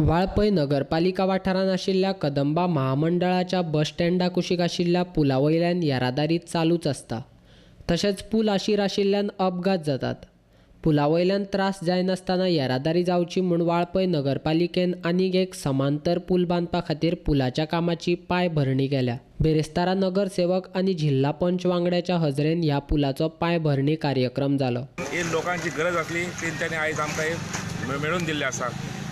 वाळपय नगरपालिका वाठारांत आशिल्ल्या कदंबा महामंडळाच्या बस स्टँडा कुशीक आशिल्ल्या पुला वयल्यान येरादारी चालूच आसता. तशेंच पूल आशीर आशिल्ल्यान अपघात जातात. पुला वयल्यान त्रास जायनासतना येरादारी जावची म्हूण वाळपय नगरपालिकेन आनीक एक समांतर पूल बांदपा खातीर पुलाच्या कामाची पांयभरणी केल्या. बेरेस्तारा नगरसेवक आनी जिल्हा पंच वांगड्याच्या हजरेन ह्या पुलाचो पांयभरणी कार्यक्रम जालो. हे लोकांची गरज आसली तेंच्यांनी आयज आमकां हे मेळून दिल्ले आसा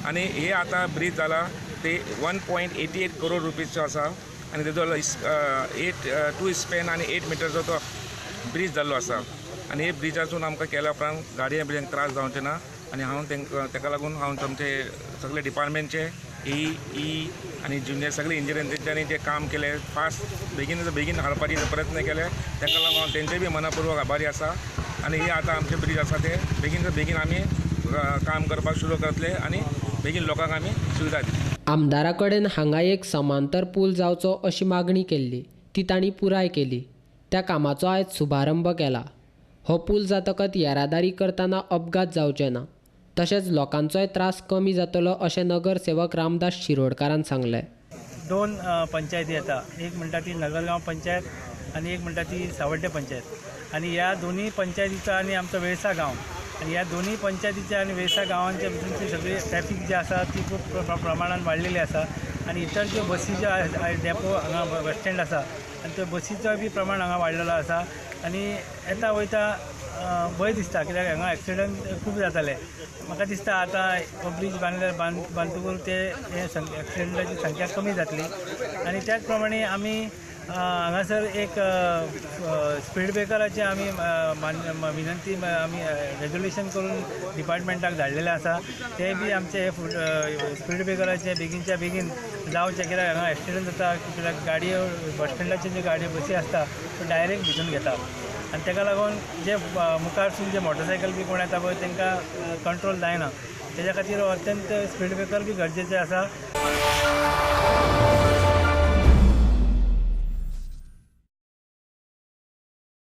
आनी हे आतां ब्रीज जाला ते 1.88 करोड रुपीजचो आसा आनी तेजो 2 स्पॅन आनी 8 मिटरचो तो ब्रीज जाल्लो आसा आनी हे ब्रिजासून आमकां केल्या उपरांत गाडये बिडयांक त्रास जावचे ना आनी हांव तांकां ताका लागून हांव आमचे सगळे डिपार्टमेंटचे ई आनी ज्युनियर सगळे इंजिनियर तेंच्यांनी जे काम केलें फास्ट बेगीन बेगीन हाडपाचे प्रयत्न केले ताका लागून हांव तेंचे बी मनापूर्वक आभारी आसा आनी हे आतां आमचे ब्रीज आसा ते बेगीन बेगीन आमी काम करपाक सुरू करतले आनी बेगीन लोकांक आमी सुविधा दितले. आमदारा कडेन हांगा एक समांतर पूल जावचो अशी मागणी केल्ली ती तांणी पुराय केली. त्या कामाचो आयज शुभारंभ केला. हो पूल जातकच येरादारी करतना अपघात जावचे ना, तशेंच लोकांचोय त्रास कमी जातलो अशें नगरसेवक रामदास शिरोडकारान सांगलें. दोन पंचायती येता, एक म्हणटा ती नगरगांव पंचायत आनी एक म्हणटा ती सावड्डे पंचायत आनी ह्या दोनूय पंचायतीचो आनी आमचो वेळसा गांव आनी ह्या दोनूय पंचायतीच्या आनी वेळसा गांवांच्या भितून सगळी ट्रॅफिक जी आसा ती खूब प्रमाणान वाडलेली आसा आनी इतर ज्यो बसी ज्यो डेपो हांगा बस स्टँड आसा आनी त्यो बसीचोय बी प्रमाण हांगा वाडलेलो आसा आनी येता वयता भंय दिसता कित्याक हांगा एक्सिडंट खूब जाताले. म्हाका दिसता आतां हो ब्रीज बांदल्यार बांदतकूच ते हे एक्सिडंटाची संख्या कमी जातली आनी त्याच प्रमाणे आमी हांगासर एक स्पीड ब्रेकराचे आमी विनंती आमी रेजोल्युशन करून डिपार्टमेंटाक धाडलेलें आसा. ते बी आमचे हे स्पीड ब्रेकराचे बेगीनच्या बेगीन जावचें कित्याक हांगा एक्सिडंट जाता कित्याक गाडयो बस स्टँडाच्यो ज्यो गाडयो बसी आसता त्यो डायरेक्ट भितून घेता आनी ताका लागून जे मुखारसून जे मोटरसायकल बी कोण येता पळय तांकां कंट्रोल जायना. तेज्या खातीर अत्यंत स्पीड ब्रेकर बी गरजेचें आसा.